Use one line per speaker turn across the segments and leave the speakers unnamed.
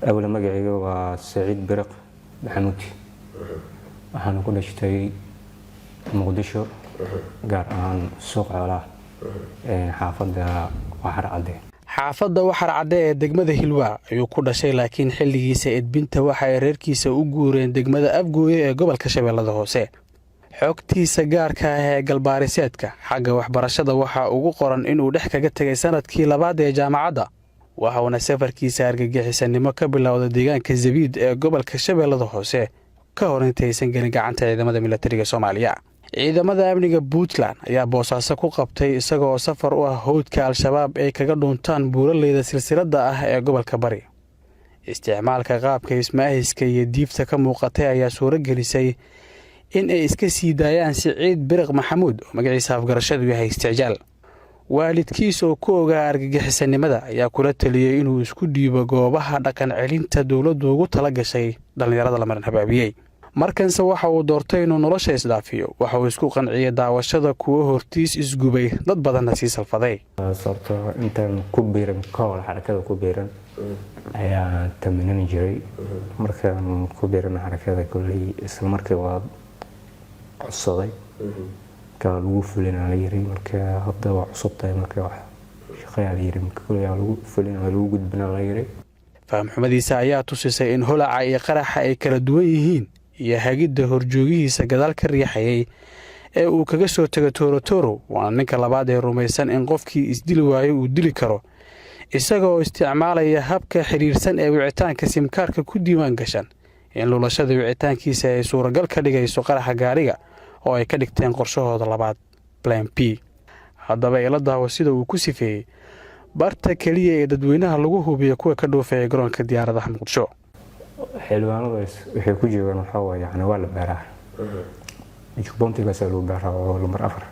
Awla magacayga waa Saciid Biriq Maxamuud. Waxaana ku dhashtay Muqdisho, gaar ahaan Suuq Xoolaha, xaafadda Waxar Cadde.
Xaafadda Waxar Cadde ee degmada Hilwaa ayuu ku dhashay, laakiin xilligiisa edbinta waxa ay reerkiisa u guureen degmada Afgooye ee gobolka Shabeellada Hoose. Xogtiisa gaarka ah ee galbaariseedka xagga waxbarashada waxaa ugu qoran inuu dhex kaga tegay sanadkii labaad ee jaamacadda, waxauna safarkiisa argagixisanimo ka bilowda deegaanka Zabiid ee gobolka Shabeellada Hoose ka hor intaysan gelin gacanta ciidamada milatariga Soomaaliya. Ciidamada amniga Puntland ayaa Boosaaso ku qabtay isagoo safar u ah howdka Al-Shabaab ay kaga dhuuntaan buuraleyda silsiladda ah ee gobolka Bari. Isticmaalka qaabka ismaahiska iyo diifta ka muuqatay ayaa suuro gelisay in ay iska sii daayaan Siciid Biriq Maxamuud oo magaciisa afgarashadu yahay Isticjaal. Waalidkiis oo ku ogaa argagixisanimada ayaa kula taliyey inuu isku dhiibo goobaha dhaqan celinta dowladdu ugu tala gashay dhallinyarada la marin habaabiyey. Markanse waxa uu doortay inuu nolosha isdhaafiyo. Waxa uu isku qanciyey daawashada kuwo hortiis isgubay, dad badanna sii salfaday.
Sababtoo intaan ku biiran ka hor xarakada ku biiran ayaa taminan jiray. Markaan ku biiran xarakada, kolley isla markii waa codsaday, marka lagu fulina la yiri. Marka hadda waa cusub tahay, marka wax shaqayaa la yiri, marka kolley lagu fulina, lagu gudbina la yiri.
Fahamxumadiisa ayaa tusisay in holaca iyo qaraxa ay kala duwan yihiin iyo hagidda horjoogihiisa gadaal ka riixayay ee uu kaga soo tego Toorotoro. Waana ninka labaad ee rumaysan in qofkii isdili waayo uu dili karo, isagaoo isticmaalaya habka xidhiirsan ee wicitaanka simkaarka ku diiwaan gashan, in lulashada wicitaankiisa ay suuragal ka dhigayso qaraxa gaariga oo ay ka dhigteen qorshahooda labaad, plan B. Haddaba ila daawo sida uu ku sifeeyey barta keliya ee dadweynaha lagu hubiyo kuwa ka dhoofaya garoonka diyaaradaha Muqdisho.
Xildhibaanadu waxay ku joogaan waxaa waaye, yani waa la baaraa, checkpointigaasaa lagu baaraa oo lambar 4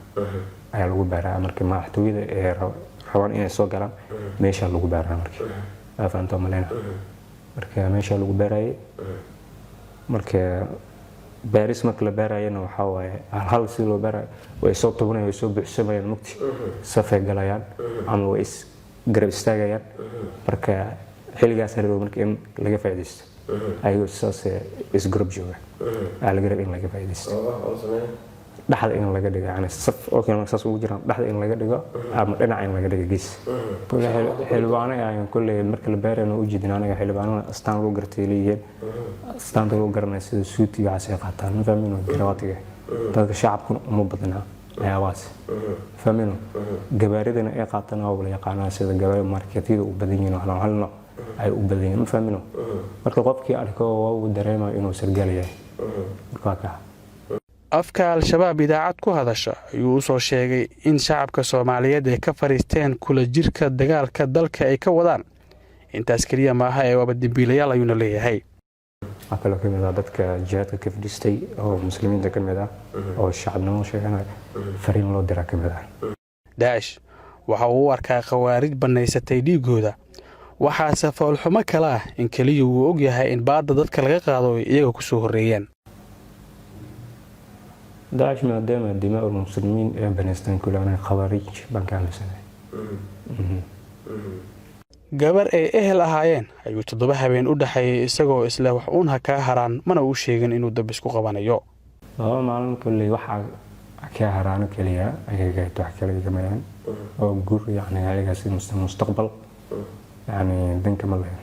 ayaa lagu baaraa. Marka madaxtooyada ee rabaan inay soo galaan, meeshaa lagu baaraa. Marka waa fahamtoo maleyna. Marka meeshaa lagu baarayay, marka baaris marka la baarayana waxaa waaye hal hal si loo baarayo. Way soo tubanayaan, way soo buuxsamayaan, mugti safay galayaan ama way is garab istaagayaan. Marka xilligaas la rabo marka in laga faa'iidaysto, ayagoo saas isgarab jooga aa laga raba in laga faa'iidaysto, dhexda in laga dhigo, yani saf oo kale saas ugu jiraan, dhexda in laga dhigo ama dhinaca in laga dhigo, gees. Xildhibaano ayaan kolley marka la baarayno u jeedin anaga. Xildhibaanada astaan lagu gartay leeyihiin, astaanta lagu garanaya sida suit iyo waxaas ay qaataan, ma fahmino? Garawaatiga dadka shacabkuna uma badnaa waxyaabahaas, fahmino? Gabaaridana ay qaataan waa la yaqaanaa, sida gabaari marketyada u badan yihiin, waxna hal nooc ay u badan yihiin, ma fahmino? Marka qofkii arko waa uu dareemayo inuu sargaal yahay. Marka waa kaa.
Afka Al-Shabaab idaacad ku hadasha ayuu u soo sheegay in shacabka Soomaaliyeed ay ka fadhiisteen kula jirka dagaalka dalka ay ka wadaan. Intaas keliya maaha ee waaba dembiilayaal ayuuna leeyahay.
Waxaa kaloo kamid ah dadka jihaadka ka fadhiistay oo muslimiinta ka mid ah oo shacabnimo sheeganaya, fariin loo diraa ka mid ah.
Daacish waxa uu u arkaa khawaarij bannaysatay dhiiggooda. Waxaase foolxumo kale ah in keliya uu og yahay in baadda dadka laga qaado ay iyaga ku soo horreeyeen.
Daacish maadaama dimaa muslimiin ee banaystaan kule, anaga khawaarij baan ka aaminsanahay.
Gabar ay ehel ahaayeen ayuu 7 habeen u dhexeeyey isagoo isle wax uun ha kaa haraan, mana uu sheegin inuu dab isku qabanayo.
2 maalin kolley waxaa kaa haraano keliya ayaga, wax kale igamayaan oo guur, yani ayagaas mustaqbal, yani danka ma lahayn.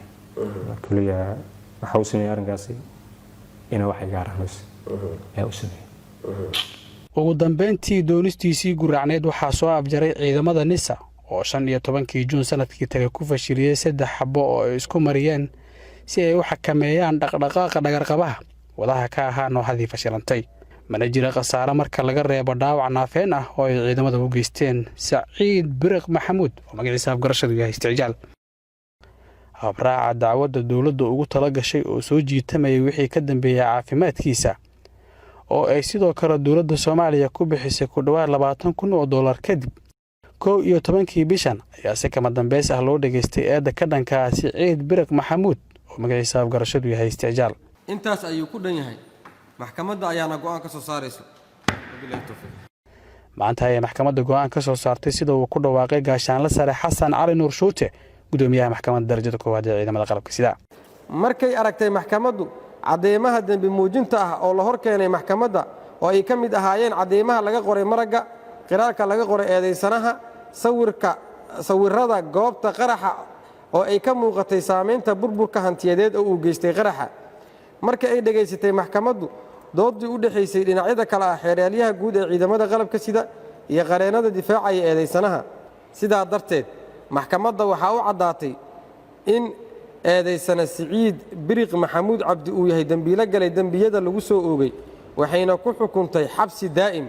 Keliya waxa u sameeyey arrinkaasi ina wax iga haraan bas ayaa u sameeyey.
Ugu dambeyntii doonistiisii guraacneed waxaa soo afjaray ciidamada NISA oo 15-kii Juun sanadkii tagay ku fashiliyey saddex xabo oo ay isku mariyeen si ay u xakameeyaan dhaqdhaqaaqa dhagarqabaha wadaha ka ahaa nooxadii fashilantay. Mana jira khasaare marka laga reebo dhaawac naafeen ah oo ay ciidamada u geysteen Saciid Biriq Maxamuud oo magaciisa afgarashadu yahay Isticjaal. Habraaca dacwadda dowladda ugu tala gashay oo soo jiitamayay wixii ka dambeeyey caafimaadkiisa oo ay sidoo kale dowladda Soomaaliya ku bixisay ku dhowaad $20,000 kadib, 11-kii bishan ayaa si kama dambeys ah loo dhageystay eedda ka dhanka ah Siciid Biriq Maxamuud oo magaciisa afgarashadu yahay Isticjaal.
Intaas ayuu ku dhan yahay. Maxkamadda ayaana go'aan ka soo saarayso. Wabillahi towfiiq.
Maanta ayay maxkamadda go'aan ka soo saartay, sida uu ku dhawaaqay Gaashaanle Sare Xasan Cali Nuur Shuute, gudoomiyaha maxkamadda darajada koowaad ee ciidamada qalabka sida.
Markay aragtay maxkamaddu cadeymaha dembi muujinta ah oo la hor keenay maxkamadda, oo ay ka mid ahaayeen cadeymaha laga qoray maragga, qiraalka laga qoray eedaysanaha, sawirka sawirrada goobta qaraxa oo ay ka muuqatay saamaynta burburka hantiyadeed oo uu geystay qaraxa. Marka ay dhegaysatay maxkamaddu doodii u dhexaysay dhinacyada kale ah xeeraalyaha guud ee ciidamada qalabka sida iyo qareennada difaacaya eedaysanaha. Sidaa darteed, maxkamadda waxaa u caddaatay in eedaysane Siciid Biriq Maxamuud Cabdi uu yahay dembiilo galay dembiyada lagu soo oogay, waxayna ku xukuntay xabsi daa'im.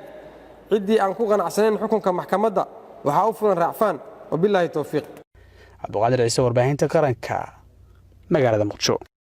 Ciddii aan ku qanacsanayn xukunka maxkamadda waxaa u fulan racfaan. Wabilaahi towfiiq.
Cabduqaadir Ciise, Warbaahinta Qaranka, magaalada Muqdisho.